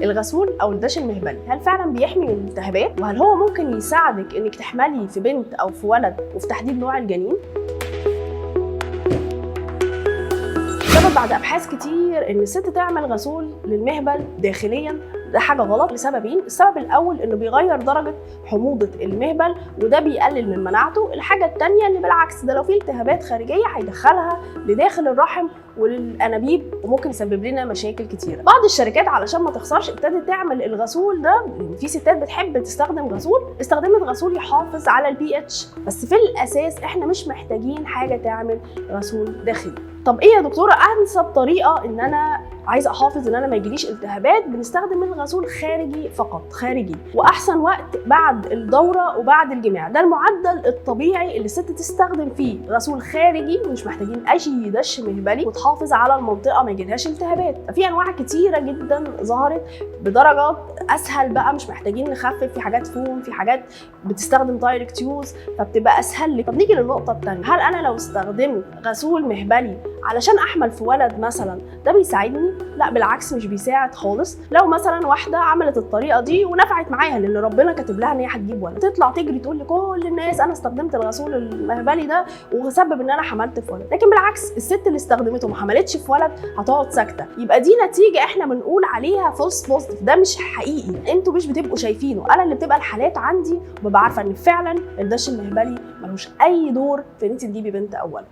الغسول او الدش المهبلي هل فعلا بيحمي من الالتهابات؟ وهل هو ممكن يساعدك انك تحملي في بنت او في ولد وفي تحديد نوع الجنين؟ ثبت بعد ابحاث كتير ان الست تعمل غسول للمهبل داخليا ده حاجة غلط لسببين. السبب الاول انه بيغير درجه حموضه المهبل وده بيقلل من مناعته. الحاجة الثانية ان بالعكس ده لو في التهابات خارجية هيدخلها لداخل الرحم وللانابيب وممكن يسبب لنا مشاكل كتيرة. بعض الشركات علشان ما تخسرش ابتدت تعمل الغسول ده، في ستات بتحب تستخدم غسول، استخدمت غسول يحافظ على البي اتش، بس في الاساس احنا مش محتاجين حاجة تعمل غسول داخلي. طب ايه يا دكتورة انسب طريقه ان انا عايزه احافظ ان انا ما يجيليش التهابات؟ بنستخدم الغسول خارجي فقط، خارجي، واحسن وقت بعد الدورة وبعد الجماع، ده المعدل الطبيعي اللي الست تستخدم فيه غسول خارجي، مش محتاجين اي دش مهبلي، وتحافظ على المنطقة ما يجيلهاش التهابات. في انواع كتيرة جدا ظهرت بدرجات اسهل بقى، مش محتاجين نخفف، في حاجات فوم، في حاجات بتستخدم direct use، فبتبقى اسهل لك. طب نيجي للنقطة الثانية، هل انا لو استخدمت غسول مهبلي علشان احمل في ولد مثلا ده بيساعدني؟ لا بالعكس مش بيساعد خالص. لو مثلا واحدة عملت الطريقة دي ونفعت معاها لان ربنا كاتب لها ان هي هتجيب ولد، تطلع تجري تقول لكل الناس انا استخدمت الغسول المهبلي ده وسبب ان انا حملت في ولد، لكن بالعكس الست اللي استخدمته ما حملتش في ولد هتقعد ساكته. يبقى دي نتيجة احنا بنقول عليها false positive، ده مش حقيقي، انتوا مش بتبقوا شايفينه. انا اللي بتبقى الحالات عندي وببقى عارفه ان فعلا الدش المهبلي ملوش اي دور في ان انت تجيبي بنت او ولد.